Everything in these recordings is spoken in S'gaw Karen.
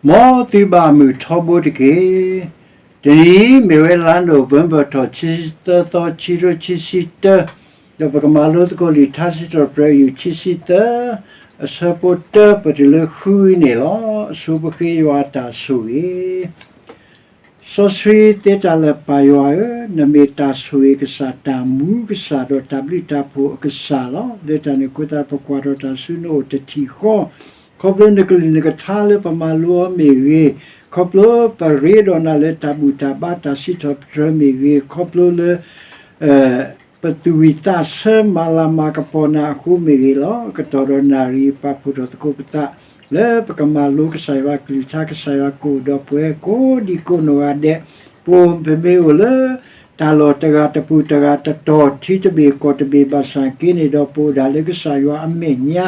မ်သုဘၣ်မုာ်ထီဘိတက့ၢ်. တနံၤအံၤ မ့ၢ်ဝဲလါနိၣ်ဝ့ဘၢၣ်ထီၣ် ခံဆံသၢသီ ခံကထိခံဆံတၢ, ဒီးပကမၤလိသကိးလံာ်ထါစံးထီၣ်ပတြၢၤ အယုၢ်ခံဆံသၢ အဆၢဖိတၢ ပတုၤလၢဃုအံၤန့ၣ်လီၤ. အဆိပဃ့ယွၤအတၢ်ဆိၣ်ဂ့ၤ စီဆှံသ့တၢ်လၢာ်ပၢ်ယွၤဧၢ, နမ့ၢ်တၢ်ဆိၣ်ဂ့ၤကစၢ်, တၢ်မူကစၢ်, ဒီးတၢ်ဘျုးတၢ်ဖှိၣ်အကစၢ်လီၤ. လၢတၢ်န့ၣ်အဃိသတး ပကွၢ်ထီၣ်တၢ်ဆူနအိၣ်တထံၣ်ဃီ, ခီဖျိနကလုၢ်နကထါလၢပမၤလိအီၤမ့ၢ်ဂ့ၤ, ခီဖျိပရ့ဒီးနၤလၢတၢ်ဘူၣ်တၢ်ဘါတၢ်စံးထီၣ်ပတြၢၤမ့ၢ်ဂ့ၤ, ခီဖျိလၢ ပသူၣ်ဝံၣ်သးဆၢမၤလၤမၤကပီၤနၤအဃိမ့ၢ်ဂ့ၤလီၤ. ကတီၢ်ဒီးနၣ်ရံၣ်ပာ်ဖှိၣ်ထီၣ်သကိးပသး လၢပကမၤလိကစၢ်ယွၤအကလုၢ်ကထါ, ကစၢ်ယွၤကအိၣ်ဒီးပှၤကိးဒံကိးနီၢ်ဂၤဒဲး, ပမ့ၢ်အိၣ်လၢ တၢ်လီၢ်တဂၤတပူၤ တဂၤတတီၤ ထံတဘ့ၣ်ကီၢ်တဘ့ၣ်ဘၣ်ဆၣ်က့န့ၣ်ဒီး ပအိၣ်ဒၣ်လၢကစၢ်ယွၤအမဲာ်ညါ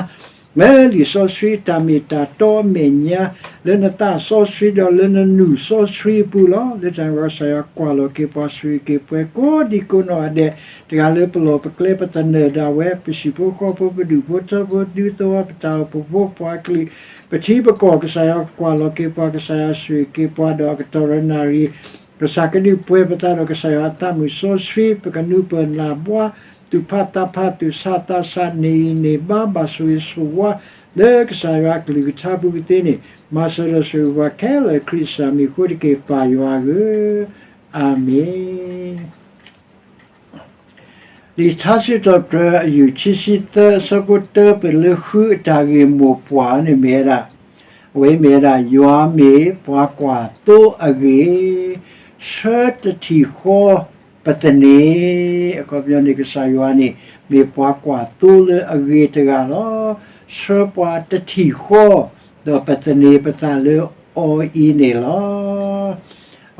လၢလံာ်စီဆှံတၢ်မ့ၢ်တၢ်တီအမဲာ်ညါ, လၢနသးစီဆှံဒီးလၢနနူၢ်စီဆှံအပူၤလီၤ. လၢတၢ်န့ၣ်အဃိ ကစၢ်ယွၤကွၢ်လီၤက့ၤပှၤ ဆိၣ်ဂ့ၤက့ၤပှၤကိးဒံကိးနီၢ်ဂၤဒဲး, တဂၤလၢပလီၢ်ပကျဲပသနၢၣ်ဒၣ်ဝဲ, ပဟံၣ်ဖိဃီဖိ ပဒူၣ်ဖိထၢဖိ ဒူသဝီ ပတၢ်အိၣ်ဖှိၣ်ဖိ ပှၤကလုာ် ပထံပကီၢ်, ကစၢ်ယွၤကွၢ်လီၤက့ၤပှၤ, ကစၢ်ယွၤဆိၣ်ဂ့ၤက့ၤပှၤ, ဒီးအကတီၢ်ဒီးနၣ်ရံၣ် ကစၢ်ကဒုးပှဲၤပသးဒီးကစၢ်ယွၤအသးမုာ်စီဆှံ, ပကနူးပၢၢ်နၢ်ဘှါ, သူၣ်ဖးသးဖး, သူၣ်ဆးသးဆး, န့ၢ်အံၤန့ၢ်ဘါ, ဘၣ်ဆိၣ်ဂ့ၤဆိၣ်ဝါ လၢကစၢ်ယွၤအကလုၢ်ကထါပူၤကသ့န့ၣ်, မၤစၢၤဒီးဆိၣ်ဂ့ၤပှၤခဲလၢာ် ခရံာ်စၢ်မံၤအဃိတက့ၢ် ပၢ်ယွၤဧၢ, အၤမ့ၣ်. လံာ်ထါစံးထီၣ်ပတြၢၤ အယုၢ်ခံဆံသၢ အဆၢဖိတၢ ပတုၤလၢဃု အတၢ်ဂ့ၢ်မိၢ်ပှၢ်န့ၣ်မ့ၢ်ဝဲဒၣ်, အဝဲမ့ၢ်ဝဲဒၣ် ယွၤမ့ၢ်ပှၤကွၢ်သိအဂ့ၢ်, ဆၢတထံၣ်ဃီပသန့ၤ, အခီပညီန့ၣ် ကစၢ်ယွၤန့ၣ် မ့ၢ်ပှၤကွၢ်သိလၢအဂ့ၤတဂၤလီၤ. ဆၢပှၤတထံၣ်ဃီ ဒီးပသန့ၤပသးလၢအီၤအံၤန့ၣ်လီၤ.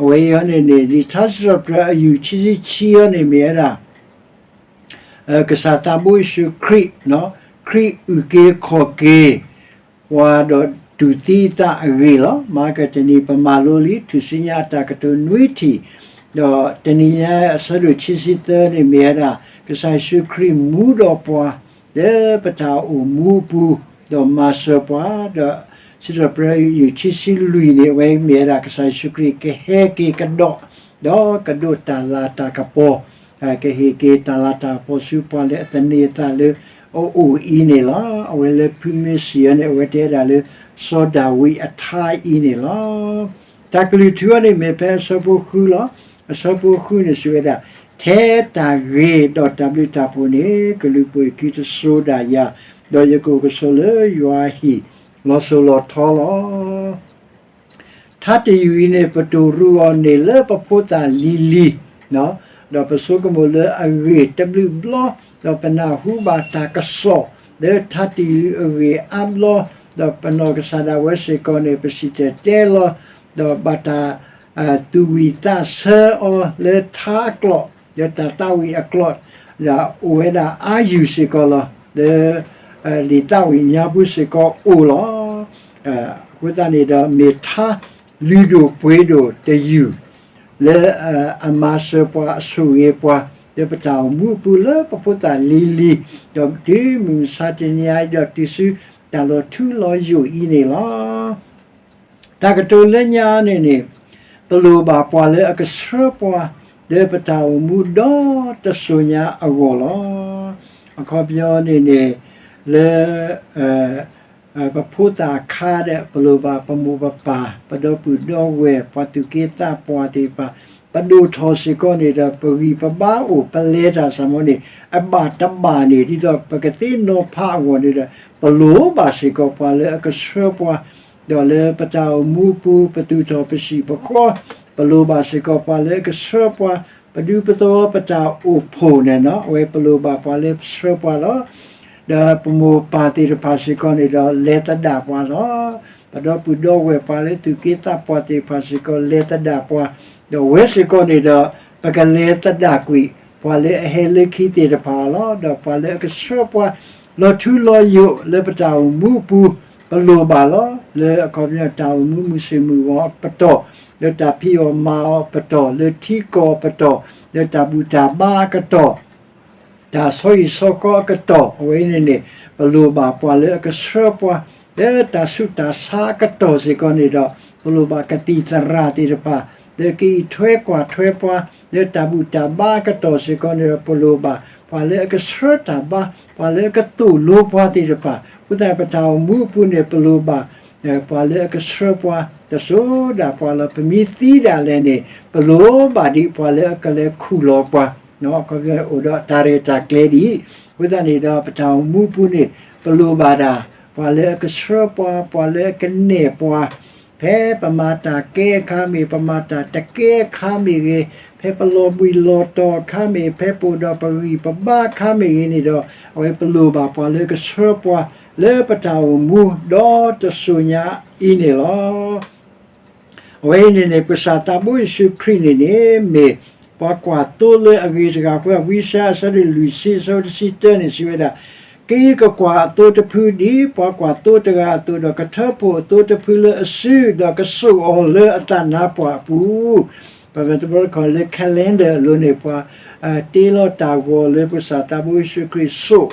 အဝဲအံၤန့ၣ်န့ၣ် လံာ်ထါစံးထီၣ်ပတြၢၤ အယုၢ်ခံဆံခံအံၤန့ၣ်မ့ၢ်ဝဲဒၣ် ကစၢ်သးဘိယ့ၣ်ၡူးခရံာ် ခရံာ်အုၣ်က့ၤခီၣ်က့ၤ ပှၤဒီးတူၢ်သံအသးအဂ့ၢ်လီၤ. မဟါကတနံၤပမၤလိလံ ထူၣ်စုညါအတၢ်ကတိၤနွံထံၣ်, ဒီးတနံၤညါအဆၢဒိၣ်ခံဆံသၢန့ၣ်မ့ၢ်ဝဲဒၣ် ကစၢ်ယ့ၣ်ၡူးခရံာ်မူဒီးပှၤ လၢပတၢ်အိၣ်မူအပူၤ, ဒီးမၤစၢၤပှၤ, ဒီးစံးထီၣ်ပတြၢၤ ယုၢ်ခံဆံလွံၢ်န့ၣ် အဝဲမ့ၢ်ဝဲဒၣ် ကစၢ်ယ့ၣ်ၡူးခရံာ်ကဟဲက့ၤကဒီး, ဒီးကဒိးတၢ်လၤတၢ်ကပီၤ, ကဟ့ၣ်က့ၤတၢ်လၤတၢ်ကပီၤဆူပှၤလၢအသန့ၤအသးလၢအအိၣ်အံၤန့ၣ်လီၤ. အဝဲလၢဖုမ့ၢ်စံၣ်အီၤန့ၣ် အဝဲတဲဒၣ်လၢ စီၤဒၤဝံးအထါအံၤန့ၣ်လီၤ. တၢ်ကလုၢ်ထူအီၤန့ၣ်မ့ၢ်ဖဲအဆၢဖိဃုလီၤ. အဆၢဖိဃုန့ၣ်စံးဝဲဒၣ်, ထဲတၢ်ဂ့ၤဒီးတၢ်ဘျုးတၢ်ဖှိၣ်န့ၣ် ကလူၤပိာ်ယခံတစိၤဒၣ်ယၤ, ဒီးယကအိၣ်ကဆိးလၢယွၤအဟံၣ်လီၤစိၤလီၤထီလီၤ. ထါတယုၢ်အံၤန့ၣ် ပတိၢ်ရူးအီၤန့ၣ်လၢပဖိသၣ်လံၤလံၤ, ဒီးပဆိကမိၣ်လၢအဂ့ၢ်တဘျုးဘျီ, ဒီးပနၢ်ဟူဘၣ်တၢ်ကစီၣ် လၢထါတယုၢ်အဂ့ၢ်အါဘျီ, ဒီးပနီၢ်ကစၢ်ဒၣ်ဝဲစ့ၢ်ကီးန့ၣ် ပစံၣ်တဲၤတဲလီၤ, ဒီးဘၣ်တၢ် သူၣ်ဝံၣ်သးဆၢအီၤလၢထါအကျိာ်, ဒီးတၢ်သးဝံၣ်အကျိာ်, ဒီးအိၣ်ဝဲဒၣ်အါယုၢ်စ့ၢ်ကီးလီၤ. လၢ လံာ်သးဝံၣ်ညါပူၤစ့ၢ်ကီးအိၣ်လီၤ. အဃိသတးန့ၣ်ဒီး မ့ၢ်ထါလုၢ်ဒိၣ်ပှ့ၤဒိၣ်တယုၢ် လၢအမၤစၢၤပှၤအဆိၣ်ဂ့ၤပှၤ လၢပတၢ်အိၣ်မူအပူၤလၢပဖိသၣ်လံၤလံၤ, ဒီးတုၤမုၢ်မဆါတနံၤအံၤဒီးတုၤဆူတၢ်လီၤထူလီၤယိာ်အံၤန့ၣ်လီၤ. တၢ်ကတိၤလၢညါန့ၣ်န့ၣ် ပလိၣ်ဘၣ်ပှၤလၢအကဆှၢပှၤ လၢပတၢ်အိၣ်မူဒီတစိၤညါအဂီၢ်လီၤ. အခီပညီန့ၣ်န့ၣ် လၢ ပဖိသၣ်အခါဒီး ပလိၣ်ဘၣ်ပမိၢ်ပပၢ် ပဒီပုၢ်ဒီဝဲၢ် ပှၤသူၣ်က့သးပှၢ်သ့ၣ်တဖၣ် ပဒိၣ်ထီၣ်စ့ၢ်ကီးန့ၣ်ဒီး ပဂံၢ်ပဘါအိၣ် ပလဲၤတၢ်စ့ၢ်ကီးန့ၣ် အဘၣ်တဘၣ်န့ၣ် ဒ်သိးပကသ့နီၤဖးအဂီၢ်န့ၣ်ဒီး ပလိၣ်ဘၣ်စ့ၢ်ကီးပှၤလၢအကဆှၢပှၤ ဒီးလၢပတၢ်အိၣ်မူအပူၤ ပသူၣ်ထီၣ်ပစံၣ်ပဃီ ပလိၣ်ဘၣ်စ့ၢ်ကီးပှၤလၢအကဆှၢပှၤ ပဒူပသဝီပတၢ်အိၣ်ဖှိၣ်န့ၣ် အဝဲပလိၣ်ဘၣ်ပှၤလၢအဆှၢပှၤလီၤ. ဒီးပမိၢ်ပၢ်သ့ၣ်တဖၣ်စ့ၢ်ကီးန့ၣ်ဒီး လဲၤသဒၣ်ပှၤလီၤ. ပဒီပုၢ်ဒီဝဲၢ်ပှၤလၢသူၣ်က့သးပှၢ်သ့ၣ်တဖၣ်စ့ၢ်ကီး လဲၤသဒၣ်ပှၤ, ဒီးဝဲစ့ၢ်ကီးန့ၣ်ဒီး ပကလဲၤသဒၣ်ကွံာ် ပှၤလၢအဟဲလၢခံသ့ၣ်တဖၣ်လီၤ. ဒီးပှၤလၢအကဆှၢပှၤ လီၤထူလီၤယိာ်လၢပတၢ်အိၣ်မူအပူၤ ပလိၣ်ဘၣ်လီၤ. လၢအခီပညီတၢ်အိၣ်မူမုၢ်ဆ့ၣ်မုၢ်ဂီၤအပတီၢ်, လၢတၢ်ဖံးအီၣ်မၤအီၣ်အပတီၢ်, လၢထံကီၢ်အပတီၢ်, လၢတၢ်ဘူၣ်တၢ်ဘါအကတီၢ် တၢ်ဆီဟံၣ်ဆီဃီအကတီၢ် အဝဲအံၤန့ၣ်န့ၣ် ပလိၣ်ဘၣ်ပှၤလၢအကဆှၢပှၤ လၢတၢ်ဆူးတၢ်ဆါအကတီၢ်စ့ၢ်ကီးန့ၣ်ဒီး ပလိၣ်ဘၣ်ကသံၣ်သရၣ်သ့ၣ်တဖၣ် လၢကအံးထွဲကွၢ်ထွဲပှၤ လၢတၢ်ဘူၣ်တၢ်ဘါအကတီၢ်စ့ၢ်ကီးန့ၣ်ဒီး ပလိၣ်ဘၣ်ပှၤလၢအကဆှၢတၢ်ဘါ ပှၤလၢအကသိၣ်လိပှၤသ့ၣ်တဖၣ် အဃိသတး ပတၢ်အိၣ်မူအပူၤန့ၣ် ပလိၣ်ဘၣ် ပှၤလၢအကဆှၢပှၤ တစိၤဒၣ်ပှၤလီၤ. ပမ့ၢ်သံဒၣ်လဲာ်န့ၣ် ပလိၣ်ဘၣ်ဒံးပှၤလၢအကလဲၤခူၣ်လီၤပှၤ အခီပညီအိၣ်ဒီးတၢ်ရဲၣ်တၢ်ကျဲၤဒံး အဃိသတးန့ၣ်ဒီး ပတၢ်အိၣ်မူအပူၤန့ၣ် ပလိၣ်ဘၣ်ဒၣ် ပှၤလၢအကဆှၢပှၤ ပှၤလၢအကနဲၣ်ပှၤ ဖဲပမၤတၢ်ကဲအခါမ့ၢ် ပမၤတၢ်တကဲအခါမ့ၢ်ဂ့ၤ, ဖဲပလီၤဘှံးလီၤတီၤအခါမ့ၢ် ဖဲပအိၣ်ဒီးပဂံၢ်ပဘါအခါမ့ၢ်ဂ့ၤန့ၣ်ဒီး အဝဲပလိၣ်ဘၣ်ပှၤလၢကဆှၢပှၤ လၢပတၢ်အိၣ်မူဒီတစိၤညါအံၤန့ၣ်လီၤ. အဝဲအံၤန့ၣ်န့ၣ် ပကစၢ်သးဘိယ့ၣ်ၡူးခရံာ်န့ၣ်န့ၣ် မ့ၢ်ပှၤကွၢ်သိလၢအဂ့ၤတဂၤ ပဝံယၡါယၤအဆၢဒိၣ်လွံၢ်ဆံ အဆၢဖိတဆံတၢန့ၣ် စံးဝဲဒၣ်, က့ၤကကွၢ်အသိတဖုဒ် ပှၤကွၢ်သိတဂၤအသိး, ဒီးကထၢဖှိၣ်အသိတဖုလၢအစု, ဒီးကစိာ်အီၤလၢအသးနါပှၢ်အပူၤ ပမ့ၢ်တဘျီတခီၣ်လၢ calendar အလိၤန့ၣ် ပှၤတ့လီၤတၢ်ဂီၤလၢပကစၢ်သးဘိယ့ၣ်ၡူးခရံာ်စိာ်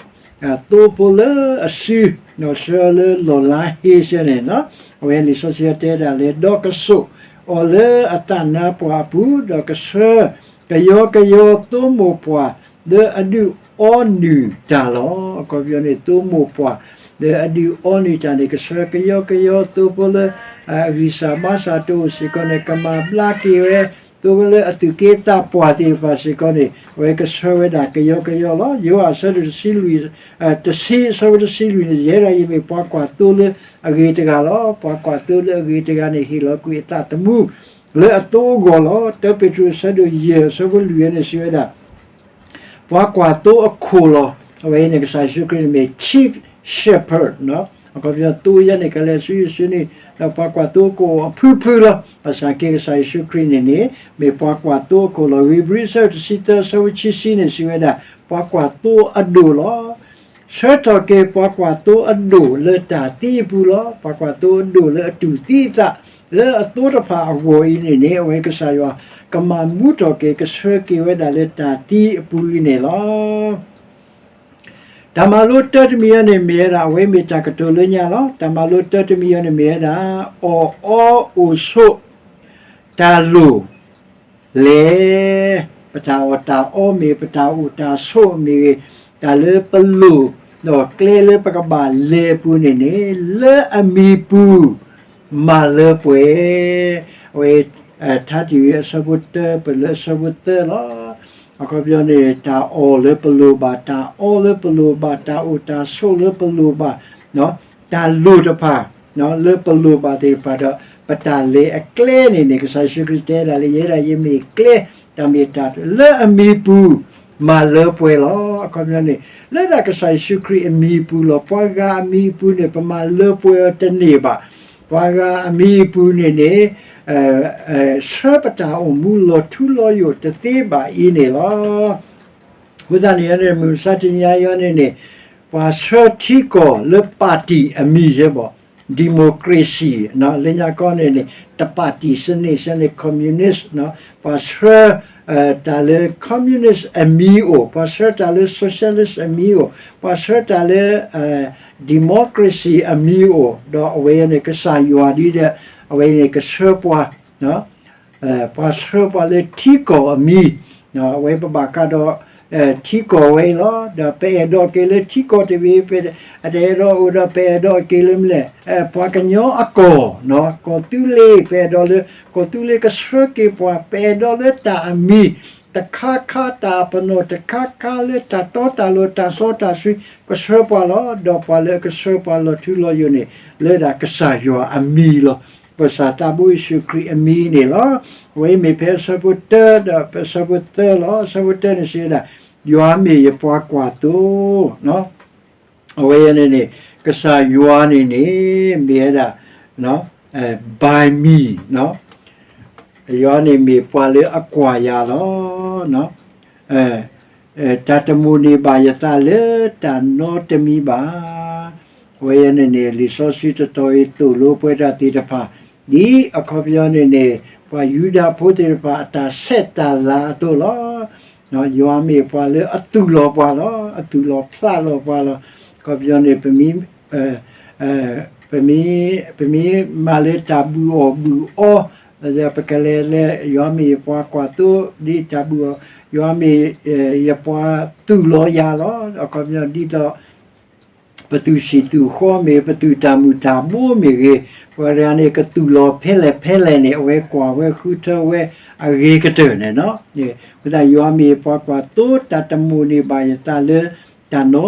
သိဖိလၢအစု, ဒီးဆှၢအီၤလၢလီၢ်လါဟ့ဆၢန့ၣ်, အဝဲလံာ်စီဆှံတဲဒၣ်လၢ ဒီးကစိာ်အီၤလၢအသးနါပှၢ်အပူၤ, ဒီးကဆှၢ ကယီကယီသိမိၢ်ပှၢ်လၢအဒုးအီနုၢ်တၢ်လီၤ. အခီပညီန့ၣ် သိမိၢ်ပှၢ်လၢအဒုးအီနုၢ်တၢ်န့ၣ် ကဆှၢကယီကယီသိဖိလၢ အဂံၢ်စၢ်ဘါစၢ်တအိၣ်စ့ၢ်ကီးန့ၣ် ကမၤဘျါက့ၤဝဲ, သိဖိလၢအသူၣ်က့သးပှၢ်သ့ၣ်တဖၣ်စ့ၢ်ကီးန့ၣ် အဝဲကဆှၢဝဲဒၣ်ကယီကယီလီၤ. ယိၤဟၣ်အဆၢဒိၣ်တဆံလွံၢ်, တဆံအဆၢဖိတဆံလွံၢ်န့ၣ် ယဲဒၣ်ယမ့ၢ်ပှၤကွၢ်သိလၢအဂ့ၤတဂၤလီၤ. ပှၤကွၢ်သိလၢအဂ့ၤတဂၤန့ၣ် ဟ့ၣ်လီၤကွံာ်အသးသမူ လၢအသိအဂီၢ်လီၤ. တၢပ့းတရူးအဆၢဒိၣ်ယဲၢ်အဆၢဖိလွံၢ်န့ၣ် စံးဝဲဒၣ် ပှၤကွၢ်သိအခိၣ်လီၤ. အဝဲအံၤန့ၣ် ကစၢ်ယ့ၣ်ၡူးခရံာ်န့ၣ်မ့ၢ် chief shepherd အခီပညီသိယဲန့ၣ် ကလဲၤဆူယ့ၣ်ၡူးန့ၣ် ဒီးပှၤကွၢ်သိကအိၣ်အဖုဖုလီၤ. ဘၣ်ဆၣ်က့ ကစၢ်ယ့ၣ်ၡူးခရံာ်န့ၣ်န့ၣ် မ့ၢ်ပှၤကွၢ်သိအခိၣ်လီၤ. ဧ့ၤဘြံၤအဆၢဒိၣ်တဆံသၢအဆၢဖိခံဆံန့ၣ် စံးဝဲဒၣ် ပှၤကွၢ်သိအဒိၣ်လီၤ. ဆှၢထီၣ်က့ၤပှၤကွၢ်သိအဒိၣ်လၢတၢ်သံအပူၤလီၤ. ပှၤကွၢ်သိအဒိၣ်လၢအတူၢ်သံအသး လၢအသိတဖၣ်အဂီၢ်အံၤန့ၣ်န့ၣ် အဝဲကစၢ်ယွၤကမၤမူထီၣ်က့ၤ ကဆှၢက့ၤဝဲဒၣ်လၢတၢ်သံအပူၤအံၤန့ၣ်လီၤ. တၢ်မၤလိတၢတမံၤအံၤန့ၣ်မ့ၢ်ဝဲဒၣ် အဝဲမ့ၢ်တၢ်ကတိၤလၢညါလီၤ. တၢ်မၤလိတၢတမံၤအံၤန့ၣ်မ့ၢ်ဝဲဒၣ် အီၣ်အီအိၣ်ဆိး တၢ်လိၣ် လဲၤ ပတၢ်အီၣ်တၢ်အီမ့ၢ် ပတၢ်အိၣ်တၢ်ဆိးမ့ၢ်ဂ့ၤ, တၢ်လၢပလိၣ် ဒီးကျဲလၢပကဘၣ်လဲၤအပူၤန့ၣ်န့ၣ် လၢအမံၤပူၤ မၤလၢပှဲၤ, အဝဲ ထါတံၢ်ဝံအဆၢဖိတၢ ပလၢအဆၢဖိသၢလီၤ. အခီပညီန့ၣ် တၢ်အီၣ်လၢပလိၣ်ဘၣ်, တၢ်အီလၢပလိၣ်ဘၣ်, တၢ်အိၣ်တၢ်ဆိးလၢပလိၣ်ဘၣ်, တၢ်လိၣ်တဖၣ် လၢပလိၣ်ဘၣ်သ့ၣ်တဖၣ်ဒီး ပတၢ်လဲၤအကျဲန့ၣ်န့ၣ် ကစၢ်ယ့ၣ်ၡူးခရံာ်တဲဒၣ်လၢ ယဲဒၣ်ယမ့ၢ်ကျဲ, တၢ်မ့ၢ်တၢ်လၢအမံၤပူၤ မၤလၢပှဲၤလီၤ. အခီပညီန့ၣ် လၢဒၣ်ကစၢ်ယ့ၣ်ၡူးခရံာ်အမံၤအပူၤလီၤ. ပှၤဂၤအမံၤအပူၤန့ၣ် ပမၤလၢပှဲၤအီၤတန့ၢ်ဘၣ်. ပှၤဂၤအမံၤအပူၤန့ၣ်န့ၣ် ဆှၢပတၢ်အိၣ်မူလီၤထူလီၤယိာ်တသ့ဘၣ်အံၤန့ၣ်လီၤ. အဃိသတးန့ၣ်န့ၣ် မုၢ်မဆါတနံၤအံၤန့ၣ်န့ၣ် ပှၤဆှၢထံကီၢ်လၢပၣ်တံၣ်အမံၤယဲဘၣ်, democracy လၢညါကီန့ၣ်န့ၣ် တပၣ်တံၣ်စနစ် စနစ် communist ပှၤဆှၢ တၢ်လၢ communist အမံၤအိၣ်, ပှၤဆှၢတၢ်လၢ socialist အမံၤအိၣ်, ပှၤဆှၢတၢ်လၢ democracy အမံၤအိၣ်, ဒီးအဝဲန့ၣ် ကစၢ်ယွၤဒ်ဒီး အဝဲန့ၣ်ကဆှၢပှၤ ပှၤဆှၢပှၤလၢထံကီၢ်အမံၤ, အဝဲပဘၣ်ဃးဒီး ထံကီၢ်ဝဲအံၤလီၤ. ဒီးပအဲၣ်ဒိးက့ၤလၢထံကီၢ်တဘ့ၣ်, ပတအဲၣ်ဒိးအိၣ်ဒီးပအဲၣ်ဒိးက့ၤလၢမနုၤလဲၣ်, ပှၤကညီအကီၢ်, ကီၢ်သူလ့ၤ, ပအဲၣ်ဒိးလၢ ကီၢ်သူလ့ၤကဆှၢက့ၤပှၤ, ပအဲၣ်ဒိးလၢတၢ်အမံၤ တခါခါ တၢ်အပနီၣ်တခါခါလၢတၢ်တီတၢ်လိၤ တၢ်စီတၢ်ဆှံ ကဆှၢပှၤလီၤ. ဒီးပှၤလၢအကဆှၢပှၤလီၤထူလီၤယိာ်န့ၣ် လၢဒၣ်ကစၢ်ယွၤအမံၤလီၤ. ကစၢ်သးဘိယ့ၣ်ၡူးခရံာ်အမံၤန့ၣ်လီၤ. အဝဲမ့ၢ်ဖဲအဆၢဖိတၢ ဒီးဖဲအဆၢဖိသၢလီၤ. အဆၢဖိတၢန့ၣ်စံးဝဲဒၣ်, ယွၤမ့ၢ်ယပှၤကွၢ်သိ အဝဲန့ၣ်န့ၣ် ကစၢ်ယွၤန့ၣ်န့ၣ် မ့ၢ်ဝဲဒၣ် by me, ယွၤန့ၣ်မ့ၢ်ပှၤလၢအကွၢ်ယၤလီၤ. တၢ်တမိၣ်န့ၢ်ဘၣ်ယသးလၢတၢ်နီတမံၤဘၣ်. အဝဲန့ၣ်န့ၣ် လံာ်စီဆှံတတီၤအံၤသိၣ်လိပှၤတၢ်သ့ၣ်တဖၣ် ဒ်အခီပညီန့ၣ်န့ၣ် ပှၤယူဒၤဖိသ့ၣ်တဖၣ်အတၢ်ဆဲးတၢ်လၤအသိးလီၤ. ယွၤမ့ၢ်ပှၤလၢအသူၣ်လီၤပှၤလီၤ, အသူၣ်လီၤဖျးလီၤပှၤလီၤ. အခီပညီန့ၣ် ပမ့ၢ် ပမ့ၢ်, ပမ့ၢ်မၤလၢတၢ်ဘုၣ်အီၣ်ဘုၣ်အီ, ပကလဲၤလၢ ယွၤမ့ၢ်ယပှၤကွၢ်သိ, ဒ်တၢ်ဘုၣ်အီၣ်, ယွၤမ့ၢ်, ယပှၤသူၣ်လီၤယၤလီၤ. အခီပညီဒ်သိး ပသူၣ်စံၣ်သူၣ်ဃီမ့ၢ်ဂ့ၤ, ပသူၣ်တၢ်မုၢ်တၢ်ဘိမ့ၢ်ဂ့ၤ, ပှၤတဂၤန့ၣ် ကသူၣ်လီၤဖဲလဲၣ်ဖဲလဲၣ်န့ၣ် အဝဲကွၢ်ဝဲဃုထၢဝဲအဂ့ၤကတၢၢ်န့ၣ်လီၤ. အဃိသတး ယွၤမ့ၢ်ပှၤကွၢ်သိ, တၢ်တမိၣ်န့ၢ်ဘၣ်ယသးလၢတၢ်နီ